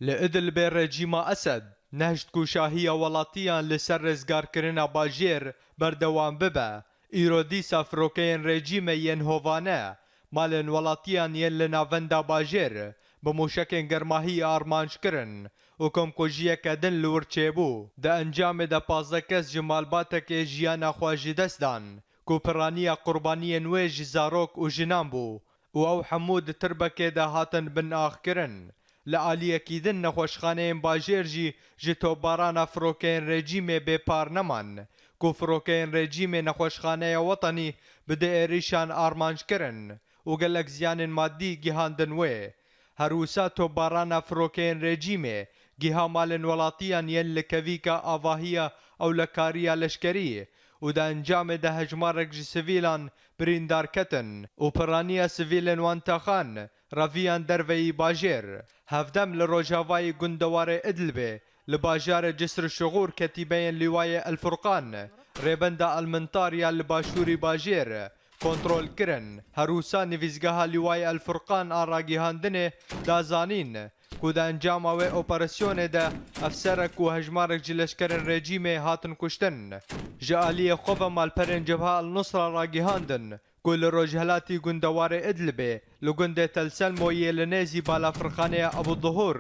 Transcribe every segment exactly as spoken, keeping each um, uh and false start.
Li Idlibê rejîma Esed nehişt ku şahiya welatiyan li ser rizgarkirina bajêr berdewam bibe. Îro dîsa firokeyên rejîmê yên hovane malên welatiyan yên li navenda bajêr bi mûşekên germahî armanc kirin û komkujiyeke din li wir çêbû. Di encamê de pazdeh kes ji malbatekê jiyana xwe ji dest dan, ku piraniya qurbaniyên wê ji zarok û jinan bû û ew hemû di tirbekê de hatin binaxkirin. Li aliyekî din nexweşxaneyên bajêr jî ji topbarana firokeyên rejîmê bêpar neman, ku firokeyên rejîmê nexweşxaneya wetenî bi du êrîşan armanc kirin û gelek ziyanên madî gihandin wê. Her wisa topbarana firokeyên rejîmê giha malên welatiyan yên li kevîka avahiya ewlekariya leşkerî û di encamê de hejmarek ji sivîlan birîndar ketin û piraniya sivîlên wan texan reviyan derveyî bajêr. Hevdem li rojavayî gundewarê Idlibê li bajarê Cisr Şixûr ketîbeyên Lîwayê El Furqan rêbenda El Mintar ya li başûrî bajêr kontrol kirin. Her wisa nivîsgeha Lîwayê El Furqan a ragihandinê da zanîn, ku di encama wê operasyonê de efserek û hejmarek ji leşkerên rejîmê hatin kuştin. Ji aliyê xwe ve malperên Cebha El Nusra ragihandin, ku li rojhelatî gundewarê Idlibê, li gundê Tel Selmo yê li nêzî balafirxaneya Abu Duhur,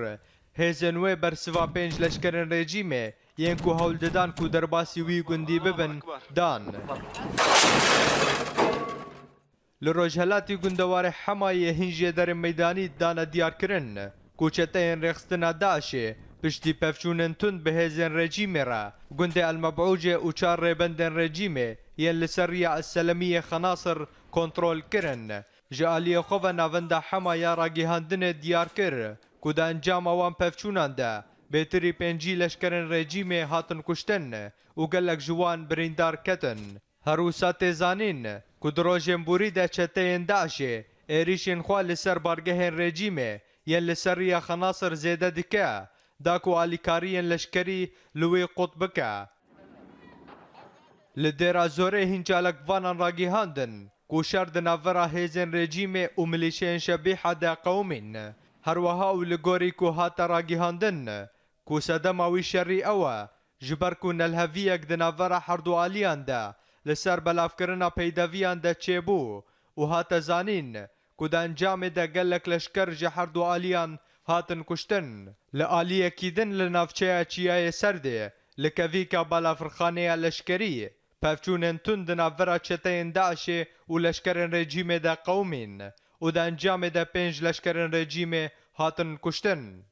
hêzên wê bersiva pênc leşkerên rejîmê yên ku hewl didan ku derbasî wî gundî bibin, dan. Li rojhelatî gundewarê Hemayê hin jêderên meydanî dane diyarkirin, ku çeteyên rêxistina DAIŞê piştî pevçûnên tund bi hêzên rejîmê re gundê El Mebûcê û çar rêbendên rejîmê yên li ser riya El Selemiyê Xenasir kontrol kirin. Ji aliyê xwe ve navenda Hema ya ragihandinê diyar kir, ku di encama wan pevçûnan de bêtirî pêncî leşkerên rejîmê hatin kuştin û gelek ji wan birîndar ketin. Her wisa tê zanîn, ku di rojên borî de çeteyên DAIŞê êrîşên xwe li ser bargehên rejîmê yên li ser riya Xenasir zêde dike, da ku alîkariyên leşkerî li wê qut bike. Li Dêra Zorê hin çalakvanan ragihandin, ku şer di navbera hêzên rejîmê û milîşeyên şebîha de qewimîn. Her wiha û li gorî ku hate ragihandin, ku sedema wî şerî ew e, ji ber ku nelheviyek di navbera herdu aliyan de li ser belavkirina peydeviyan de çêbû û hate zanîn, ku di encamê de gelek leşker ji herdu aliyan hatin kuştin. Li aliyekî din li navçeya Çiyayê Serdê, li kevîka balafirxaneya leşkerî, pevçûnên tund di navbera çeteyên DAIŞê û leşkerên rejîmê de qewimîn û di encamê de pênc leşkerên rejîmê hatin kuştin.